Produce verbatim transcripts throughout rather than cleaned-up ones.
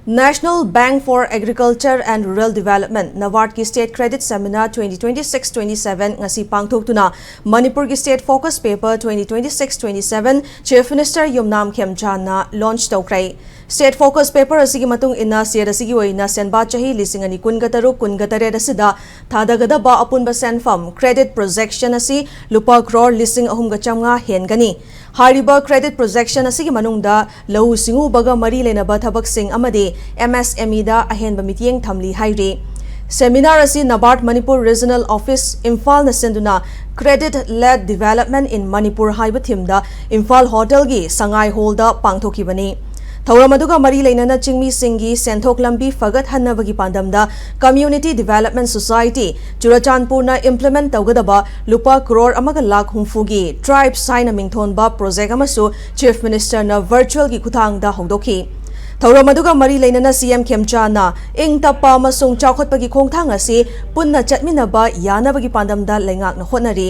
National Bank for Agriculture and Rural Development, NABARD ꯀꯤ State Credit Seminar twenty twenty-six twenty-seven ꯉꯁꯤ ꯄꯥꯡꯊꯣꯛꯇꯨꯅ ꯃꯅꯤꯄꯨꯔꯒꯤ State Focus Paper twenty twenty-six twenty-seven Chief Minister ꯌꯨꯝꯅꯥꯝ ꯈꯦꯝꯆꯥꯟꯅ launch ꯇꯧꯈ꯭ꯔꯦ꯫ State Focus Paper ꯑꯁꯤꯒꯤ ꯃꯇꯨꯡ ꯏꯟꯅ state ꯑꯁꯤꯒꯤ ꯑꯣꯏꯅ ꯁꯦꯟꯕꯥ ꯆꯍꯤ ꯂꯤꯁꯤꯡ ꯑꯅꯤ ꯀꯨꯟꯒ ꯇꯔꯨꯛ ꯀꯨꯟꯒ ꯇꯔꯦꯠ ꯑꯁꯤꯗ ꯊꯥꯗꯒꯗꯕ ꯑꯄꯨꯟꯕ ꯁꯦꯟꯐꯝ credit projection ꯑꯁꯤ ꯂꯨꯄꯥ ꯀ꯭ꯔꯣꯔ ꯂꯤꯁꯤꯡ ꯑꯍꯨꯝꯒ ꯆꯥꯝꯃꯉꯥ ꯍꯦꯟꯒꯅꯤ꯫ ꯍꯥꯏꯔꯤꯕ credit projection ꯑꯁꯤꯒꯤ ꯃꯅꯨꯡꯗ ꯂꯧꯎ ꯁꯤꯡꯎꯕꯒ ꯃꯔꯤ ꯂꯩꯅꯕ ꯊꯕꯛꯁꯤꯡ ꯑꯃꯗꯤ MSMEꯗ ꯑꯍꯦꯟꯕ ꯃꯤꯠꯌꯦꯡ ꯊꯝꯂꯤ ꯍꯥꯏꯔꯤ꯫ Seminar ꯑꯁꯤ NABARD Manipur Regional Office ꯏꯝꯐꯥꯜꯅ ꯁꯤꯟꯗꯨꯅ Credit Led Development in Manipur ꯍꯥꯏꯕ themeꯗ ꯏꯝꯐꯥꯜ ꯍꯣꯇꯦꯜꯒꯤ ꯁꯉꯥꯏ ꯍꯣꯜꯗ ꯄꯥꯡꯊꯣꯛꯈꯤꯕꯅꯤ꯫ ꯊꯧꯔꯝ ꯑꯗꯨꯒ ꯃꯔꯤ ꯂꯩꯅꯅ ꯆꯤꯡꯃꯤꯁꯤꯡꯒꯤ ꯁꯦꯟꯊꯣꯛ ꯂꯝꯕꯤ ꯐꯒꯠꯍꯟꯅꯕꯒꯤ ꯄꯥꯟꯗꯝꯗ Community Development Society ꯆꯨꯔꯆꯥꯟꯄꯨꯔꯅ implement ꯇꯧꯒꯗꯕ ꯂꯨꯄꯥ ꯀ꯭ꯔꯣꯔ ꯑꯃꯒ ꯂꯥꯈ ꯍꯨꯝꯐꯨꯒꯤ TRIBES ꯍꯥꯏꯅ ꯃꯤꯡꯊꯣꯟꯕ project ꯑꯃꯁꯨ Chief Ministerꯅ virtualꯒꯤ ꯈꯨꯠꯊꯥꯡꯗ ꯍꯧꯗꯣꯛꯈꯤ꯫ ꯊꯧꯔꯝ ꯑꯗꯨꯒ ꯃꯔꯤ ꯂꯩꯅꯅ CM ꯈꯦꯝꯆꯥꯟꯅ ꯏꯪ ꯇꯞꯄ ꯑꯃꯁꯨꯡ ꯆꯥꯎꯈꯠꯄꯒꯤ ꯈꯣꯡꯊꯥꯡ ꯑꯁꯤ ꯄꯨꯟꯅ ꯆꯠꯃꯤꯟꯅꯕ ꯌꯥꯅꯕꯒꯤ ꯄꯥꯟꯗꯝꯗ ꯂꯩꯉꯥꯛꯅ ꯍꯣꯠꯅꯔꯤ꯫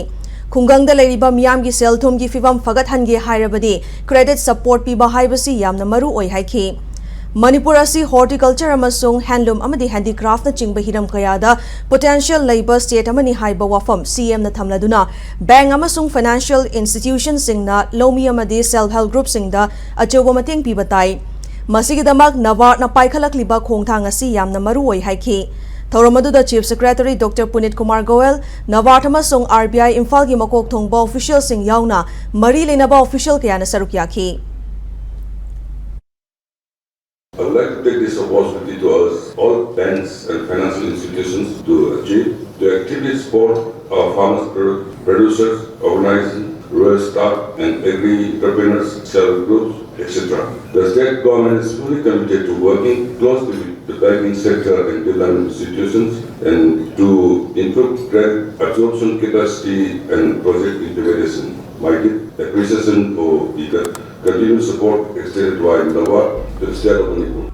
ꯈꯨꯡꯒꯪꯗ ꯂꯩꯔꯤꯕ ꯃꯤꯌꯥꯝꯒꯤ ꯁꯦꯜ ꯊꯨꯝꯒꯤ ꯐꯤꯕꯝ ꯐꯒꯠꯍꯟꯒꯦ ꯍꯥꯏꯔꯕꯗꯤ credit support ꯄꯤꯕ ꯍꯥꯏꯕꯁꯤ ꯌꯥꯝꯅ ꯃꯔꯨ ꯑꯣꯏ ꯍꯥꯏꯈꯤ꯫ ꯃꯅꯤꯄꯨꯔ ꯑꯁꯤ horticulture ꯑꯃꯁꯨꯡ handloom ꯑꯃꯗꯤ handicraftꯅꯆꯤꯡꯕ ꯍꯤꯔꯝ ꯀꯌꯥꯗ potential ꯂꯩꯕ state ꯑꯃꯅꯤ ꯍꯥꯏꯕ ꯋꯥꯐꯝ CMꯅ ꯊꯝꯂꯗꯨꯅ, bank ꯑꯃꯁꯨꯡ financial institutionꯁꯤꯡꯅ ꯂꯧꯃꯤ ꯑꯃꯗꯤ self help groupꯁꯤꯡꯗ ꯑꯆꯧꯕ ꯃꯇꯦꯡ ꯄꯤꯕ ꯇꯥꯏ꯫ ꯃꯁꯤꯒꯤꯗꯃꯛ NABARDꯅ ꯄꯥꯏꯈꯠꯂꯛꯂꯤꯕ ꯈꯣꯡꯊꯥꯡ ꯑꯁꯤ ꯌꯥꯝꯅ ꯃꯔꯨ ꯑꯣꯏ ꯍꯥꯏꯈꯤ꯫ ꯊꯧꯔꯝ ꯑꯗꯨꯗ Chief Secretary Doctor Punit Kumar Goel, NABARD ꯑꯃꯁꯨꯡ RBI ꯏꯝꯐꯥꯜꯒꯤ ꯃꯀꯣꯛ ꯊꯣꯡꯕ officialꯁꯤꯡ ꯌꯥꯎꯅ ꯃꯔꯤ ꯂꯩꯅꯕ official ꯀꯌꯥꯅ ꯁꯔꯨꯛ ꯌꯥꯈꯤ꯫ I would like to take this opportunity to urge all banks and financial institutions to achieve, to actively support our farmers, pro- producers, organizing, rural staff and agri-entrepreneurs, self-help groups, et cetera. The state government is fully committed to working closely with the banking sector and development institutions and to improve credit absorption capacity and project implementation. My deep appreciation for the continued support extended by NABARD to the state of Manipur.